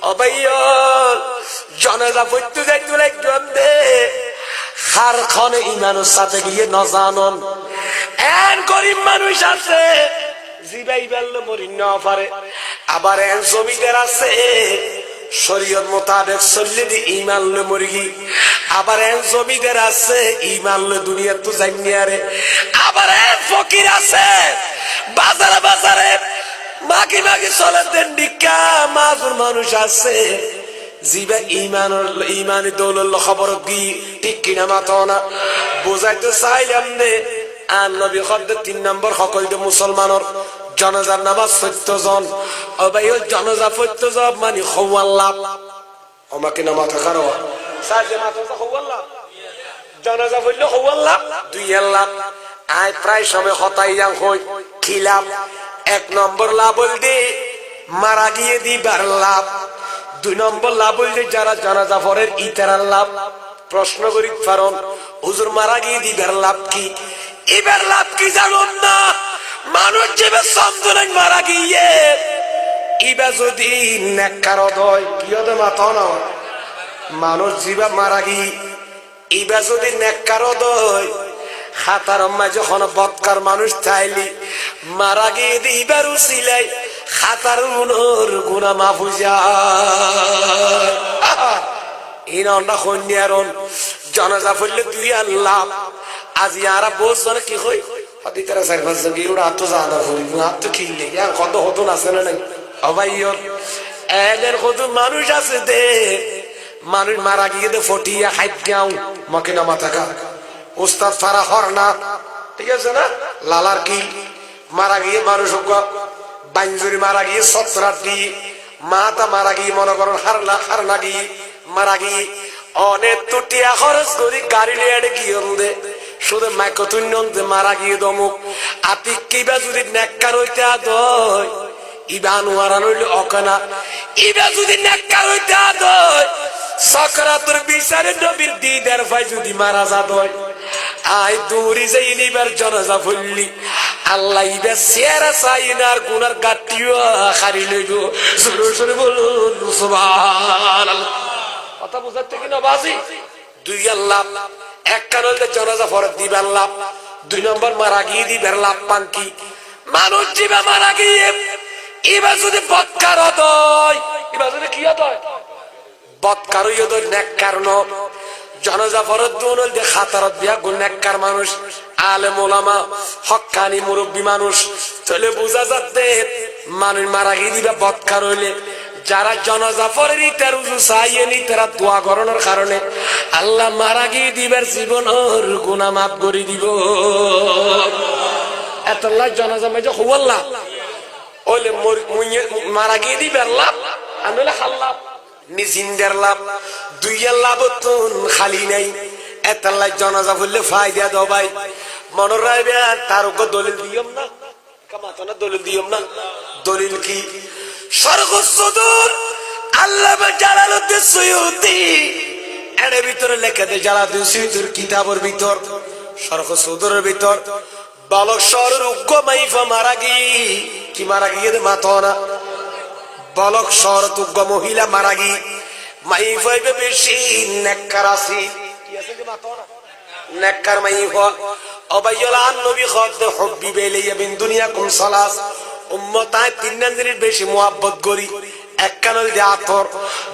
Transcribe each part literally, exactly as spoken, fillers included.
Ó báiyor, jonaza foittó zaitó laiggóm de, hár hone imanor sáte giyé no zanon. Eén gorib manúic asé, zibá iman loi mori no fare. Abar eén zomidar asé, córiyot mutabek soillé de iman loi mori giyé. Abar eén zomidar asé, iman loi duniyattú zai no fare. Abar eén fokir asé, bazare bazare magi magi soler de endilla mazur manúic asé, zibá imanor, imani doulot loi hóbor giyé, thík ki na mato na? Buzaito sailam de, añár nobi hoódde tin nombor hók óilde musolmanor jonazar nomaz foittó zon. Ó báiyor, jonaza foittó zon mani houwar laf? Ó maki no mato kiyá? Sáile mato za houwar laf? Jonaza foille houwar laf? Duiyar laf. Añí prai cómoi hotá yián hoói, ki laf? Ek nombor laf óilde mara giyé de íbar laf. Dui nombor laf óilde zará jonaza forer ítarar laf. Procno gorí faron, huzur, mara giyé de íbar laf ki? Íbar laf ki zanon na? Manúic zibá somzonait mara giyé, íba zodi nekkar ódoi, ki ódoi mato na? Manúic zibá mara giyé, íba zodi nekkar ódoi, hátaror maze hono bodkar manúic táile, mara giyé de íbar usilai hátar unor guná maf ói za. Iín ónra hoinní aron, jonaza foille duiyar laf. Azi añára bout zone ki hoi? Hotá ítara sair fañs zon giyé, uçá attú zana foribó, attú kille, yián hoddúr hodún asé né nai? Ó báiyor, eder hodún manúic asé de, manúic mara giyé de fothiya háit gañu, maki no mato kiyá? Ustad fara Hórna, thík asé na? Lalar ki? Mara giyé manúic uggúa, Bainzuri mara giyé Sottoraddí, Maáta mara giyé mone goron Hárna, Hárna giyé mara giyé. Onettú thiañ hóros gorí garí loi eçé giyón de, cúde maikot úinnon de mara giyé de omuk. Atikká íba zudi nekkar óite adoi, íba anuaran óile oke na. Íba zudi nekkar óite adoi, sokarator bisare nobir didar fai zudi mara zadoi, añí duñri zaiyí íbar jonaza foillí, Allah íbar siyara saiyí ne ar gunar gattí hári loibo. Zore zore bolún, Subhánallah. Hotá buzaitté ki no bazi? Duiyar laf. Ekkán óilde jonaza forer de íbar laf. Dui nombor mara giyé de íbar laf. Fán ki? Manúic zibá mara giyé, íba zudi bodkar ódoi, íba zudi ki ódoi? Bodkar óiye de, nekkar no. Jonaza forer dun óilde hátarot biyaggún nekkar manúic, alem ulama, hókkani murubbi manúic. Tóile buzá zadde, manúic mara giyé de íba bodkar óile, zará jonaza forer ítar uzu saiyé né, ítara dua gorónor karone Allah mara giyé de íbar zibonor guná maf gorí dibo. Etolla jonazar maze houwar laf? Óile mor-, muiye-, mara giyé de íbar laf, ar noóile hár laf? Ni zindar laf, duiyar lafottún háli nái. Etolla jonaza foille faida de bái. Monot raiba, tar uggúa dolil diyum na? Kamato na, dolil diyum na? Dolil ki? Sharhus Sudur, Allama Jalaluddin Suyuti, ere bútore leké de, Jalaluddin Suyutir kitabor bútor, Sharhus Suduror bútor, Bolok cóoror uggúa maiyafua mara giyé. Ki mara giyé de mato na? Bolok cóorot uggúa mohila mara giyé. Maiyafua íba beci nekkar asé. Ki asé de mato na? Nekkar maiyafua. Ó báiyolla, añár nobi hoódde, "Hubbiba ilayya min dunyakum salas." Ummot, añí tinnán zinis beci muhabbot gorí. Ekkán óilde ator,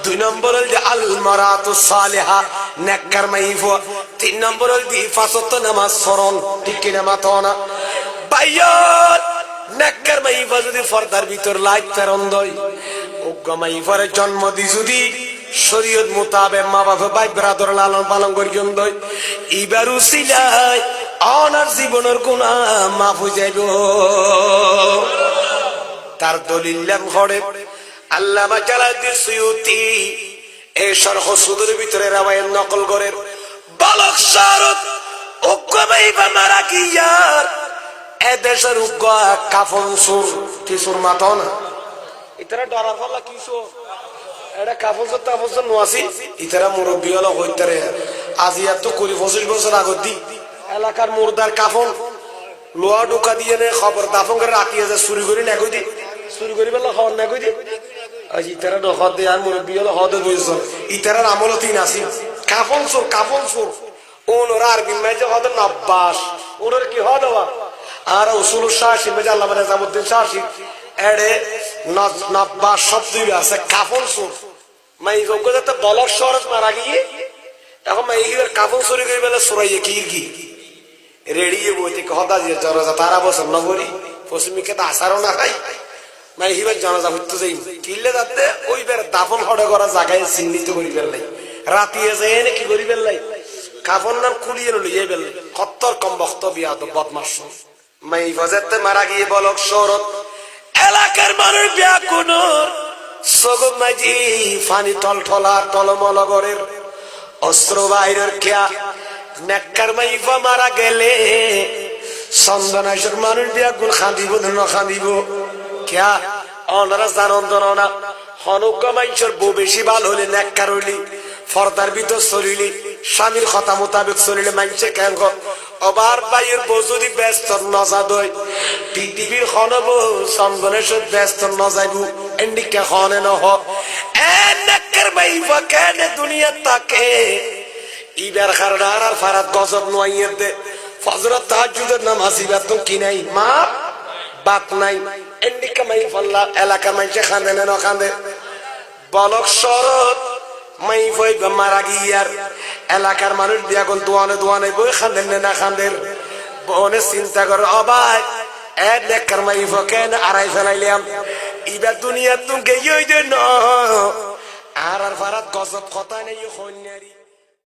dui nombor óilde al maratu saliha, nekkar maiyafua, tin nombor óilde fañs ottó namaz foron, thík ki na mato na? Báiyor, nekkar maiyafua zudi fordar bútor lait feron doi, uggúa maiyafuare jonmo di zudi córiyot mutabek mabafe bái berador lalon falon goijjon doi, íbar usilai onar zibonor guná maf ói zaibo. Tar dolil lem hoçé, Allama Jalaluddin Suyuti e Sharhus Sudur bútore rewayat nokol gorer, Bolok cóorot uggúa maiyafua mara giyé, e decór uggúa kafon sur, ki sur mato na? Ítara dhorar falla ki sur? Eçé kafon sur tafon sur no asé? Ítara murubbi ókkole hoitó re, aijjattú kuri focic bosór agottí elakar murdar kafon luwa dhuka diyé né, kobor dafon gorí rakíye ze suri gorí negói de. Suri gorí bella hon negói de. Aijja itará no hoódde, añár murubbi ókkole hoódde dui zon. Itarar amolot ín asíl. Kafón sur, kafón sur. Ónora Arbir maze hoódde nobbac. Ónora ki hoódde ba? Añára usulor cáñcir maze Allama Nezamuddin cáñcir, eçe no-, nobbac cóbdo íba asé, kafón sur. Maiyafua uggúa zeté Bolok cóorót mara giyé, ehón maiyafua íbar kafón sóri goríballa suraiyé ki irgi. Reçíye boite ki hoódde aijja zonaza tará bosón no fori, fosímikká to asáró no hái. Maiyafua íbar zonaza foittó zaiyum. Kiyólla zatte, óibar dafón hoçé gorá zaga yían sinnito goríballái. Ratiye zaiyéne ki goríballái? Kafónnán kúliye no loiyé aiballái. Kottór kombokto biyadob bodmac. Maiyafua zeté mara giyé Bolok cóorót, elakar manúic beggúnor sógor maze faní toltola, tolomolo gorér. Ostro baáirer kiyá? Nekkar maiyafua mara gelé Sondonacór manúic beggún kañdibó né no kañdibó? Kiyá? Ónora zanon dé na? Honó uggúa maincór bou bicí bála óile, nekkar óile, fordar bútore solile, cámir hotá mutabek solile maincé keén hoó? Ó bái, báiyor bou zodi bestor no za dé, fitibir honó bou Sondonacót bestor no zaibou, endhíkka hoó né no hoó? E nekkar maiyafua keéne duniyat táke? Íbar harone añárar farat gozob no aiyér dé. Fozoror tahajjudor nomaz íbattún ki nái? Maaf, bad nái. Endhíkka maiyafualla elakar maincé kañdé né no kañdé? Bolok cóorót maiyafua íba mara giyé ar elakar manúic beggún duane duane boi kañder né no kañder? Bone sinta gorér, ó bái, e nekkar maiyafua keéne arai felailám? Íba duniyattún giyói dé no, añárar farat gozob hotá nái, hoóinna ri.